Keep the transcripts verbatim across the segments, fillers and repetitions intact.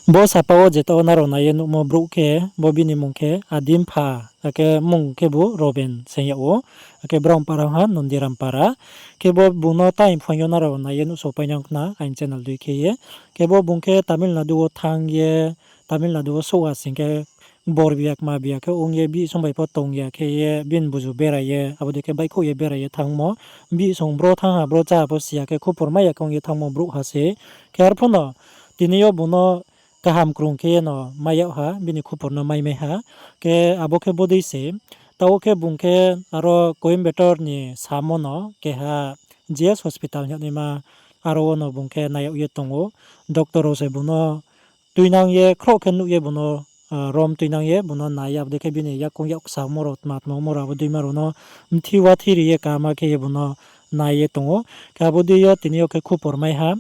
Bo sapa wo je taoh wo nrao nai ye nuhmo brouh khe, bo bini mung khe Adimpha, akhe mung khebu Roben se yag ou, akhe Brompara ha Nondiram para. Khe bo bung no tai phaing yo nrao nai ye nuhsao painang khna aini channel dei khe ye. Khe bo bung khe Tamil Nadu wo thanng ye, Tamil Nadu wo souh ha sing khe, bor biya kma biya khe ong ye, bihsong bai pho tong ya khe ye, bini buzu berai ye, abo dei khe baihkhouh ye berai ye thanngmo. Bihsong bro thanng ha, bro chá ha pho si ya khe, khupor mai ya khe ong ye thanngmo brouh ha se. Khe arphuh no tini yo bung no kaham krung khe ye no mai yag ha, bini khupor no mai mai ha. Khe abo khe bodei se, taoh khe bung khe aro Coimbatore ni samo no keha G S hospital hing yag naima, aro wo no bung khe nai yag ye tong ou. Doctor rao se bung no tuinang ye, khroh khe nuh ye bung no, rom tuinang ye bung no nai ye, abo dei khe bini yakoung yak ksa ongmo rao, tma tma ongmo rao, abo deima rao no mthi wa thi ri ye kaham khe ye bung no nai ye tong ou. Khe abo dei yo tini yo khe khupor mai ha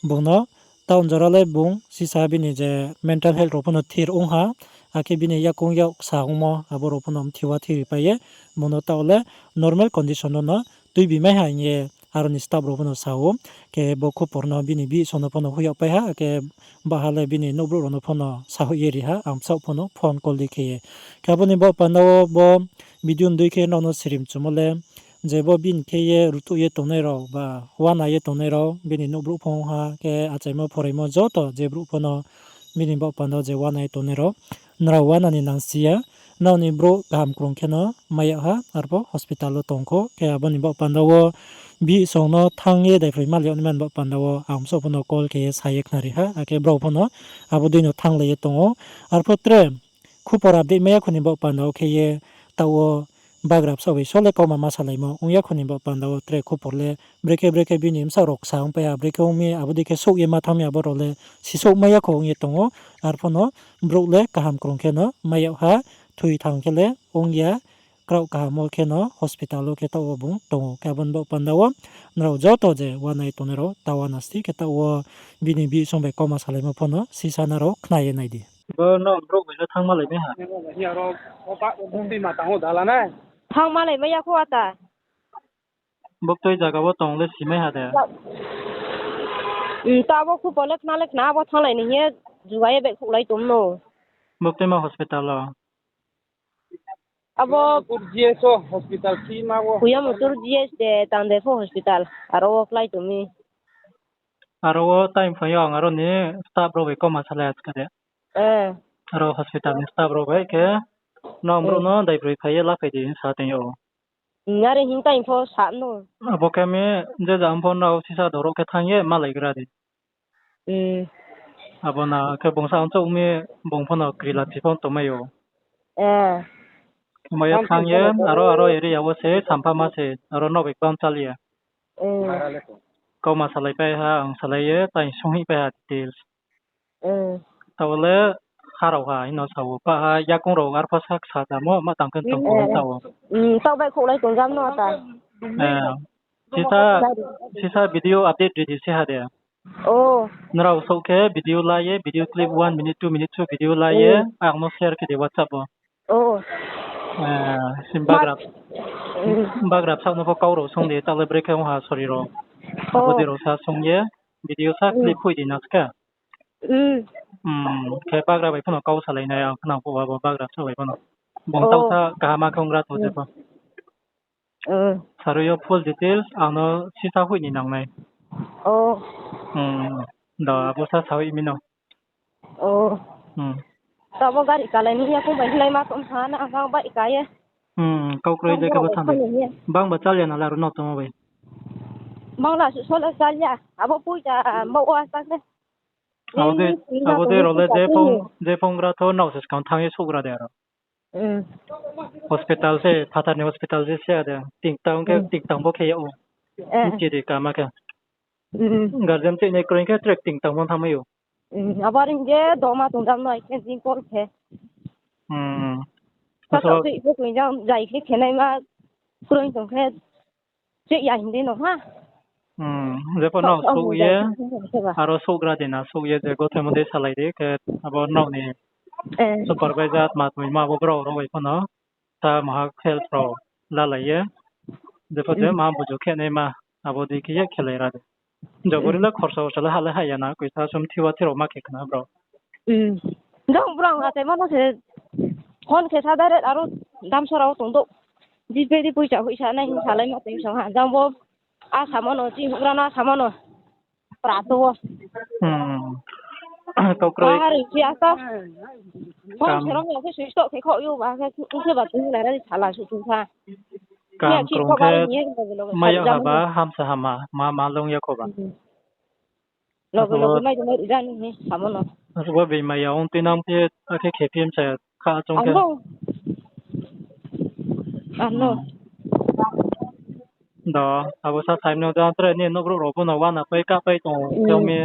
bung no. Taoh jora le bung sisa bini je mental health rao pho no thir ong ha, akhe bini yakoung yak ksa ongmo abo rao pho no mthi wa thi ri pai ye, bung no taoh le normal condition no no tuibi mai ha hing ye aro ni staff rao pho no sa ou. Khe bo khupor no bini bihsong no pho no hoih yag pai ha, akhe baha le bini nouhbrouh rao no pho no sahoih ye ri ha, ang bsaoh pho no phone call dei khe ye. Khe abo ni baoh panda wo bo video ni dei khe nrao no sirim chumo le, je bo bini khe ye rutuh ye tongnai rao ba uana ye tongnai rao, bini nouhbrouh pho ong ha, khe achaimo phoraimo joto je brouh pho no bini baoh panda wo je uana ye tongnai rao, nrao uana ni nangsi ya, nrao ni brouh kaham krung khe no mai yag ha, arpho hospital wo tong kho, khe abo ni baoh panda wo bihsong no thanng ye daiphroima le yag naima ni baoh panda wo ang bsaoh pho no call khe ye sa ye khnari ha, akhe brao pho no abo dei no thannglai ye tong ou, arpho tre khupor update mai ya kho ni baoh panda wo khe ye taoh wo bagra bsaoh bai sole kauma ma salaimo ong ya kho ni baoh panda wo tre khupor le brekhe brekhe bini bsaoh rao ksa ongpai ha, brekhe ong mi abo dei khe souh ye ma thanng mi abo rao le sisouh mai ya kho ong ye tong ou, arpho no brouh le kaham krung khe no mai yag ha, thoi thang khe le ong ya, kraoh kaham wo khe no hospital wo khe taoh wo bung tong ou. Khe abo ni baoh panda wo nrao joto je uanai tongnai rao ta uana sdi khe taoh wo bini bihsong bai kauma salaimo pho no sisa nrao khna ye nai di. Bo no brouh bai le thanngma lai nai ha? Thanngma lai mai ya kho ata. Bo ktoi zaga wo tong le si mai ha de? Hm, ta bo khupor le khna le khna, abo thannglai ni hing ye juga ye baihkhouhlai tong no. Bo ktoima hospital wo? Abo Kuiamutur G S de, tang de pho hospital, aro wo klái tong mi. Aro wo time phai yo ang aro ni staff rao bai kauma salai aska de. Aro hospital ni staff rao bai khe nrao brouh no daibroi phai ye laphai di sa tong ou. Are hing time pho sa no. Abo khe mi je jang pho nrao sisa dorao khe thanng ye malai gra di. Abo na khe bung sa ongchouh mi, bung pho no kri lachi pho tongmai ou. Mai ye thanng ye, aro aro area wo se sampha ma se, aro nrao bai kbang chal ya. Kauma salaipai ha, ang salai ye, tai sunghoihpai ha details. Taoh le harao ha, hing no sa ou, pa ha, yakoung rao arpho sa ksa tamo, ma tang khe tong kho hing sa ou. Taoh baihkhouhlai tong jam no ta. Sisa, sisa video update ri di se ha de. Nrao souh khe video la ye, video clip one minute, two minute so video la ye, ang no share khe di WhatsApp wo. Sim bagra, bagra bsaoh no pho kau rao sung di, taoh le brekhe ong ha sori rao. Abo dei rao sa sung ye, video sa clip khui di na ska. Khe bagra bai pho no kau salai nai, ang khnang phuh abo bagra bsaoh bai pho no. Bung taoh sa kaham khe ong gra tho je pho. Sarui yo full details ang no sisa hoih ni nang nai. Do, abo sa sahoih mi no. Tamo gari kalai ni yakoung bai hinglai ma tong ha na, bang bai ka ye. Kau kroi de khe bo thanng de. Bang ba chal ya na la aro no tongmo bai. Bang la suh so la chal ya. Abo poicha ma wa sa le. Abo de, abo de rao le je phone, je phone gra tho nrao se skang thanng ye souhgra de aro. Hospital se, phathar ni hospital se se ade. Tingtang khe, tingtang bo khe yag ou. Mchi di kama khe. Guardian chini kroi khe tre tingtang bo thanngmai ou. Abo are hing je doma tong jam no, I khe jing call khe. Sasaoh tui bo tong jam, jai khe khenaima kroi tong khe. Cheh ya hing di no ha. Jepho nrao souh ye, aro souhgra di na, souh ye je gothoimo dei salai di khe, abo nrao ni supervisor tma tma ma abo brao rao bai pho no, ta maha help rao lalai ye, jepho je ma buju khe naima, abo dei khe ye khelai ra di. Jobori le khorsa orsa le ha le ha ya na, koisa sum thiwa thi rao ma khe khna brao. Jang brang achaimo no se phone khe sa direct aro damsora wo tong dou. Jibedi poicha hoihsa nai hing salai ma tong song ha. Jang bo a samo no, chini houhgra no a samo no. Prato wo. Kau kroi. Bahar si asa. Phone serong ya khe switch off khe khaoh yo ba khe, ong khe ba tini nai ra di sala suh tong kha. Kaham krung khe mai ya haba, hamsa hama, ma, ma long ya kho ba. Loge loge mai di mai ri jani hi samo no. Asuh bo being mai ya ong tuinang phi, akhe khe phi msa kha chung khe. Ano. Do, abo sa sai no da tre ni nouhbrouh rao pho no uana pai ka pai tong, tong mi.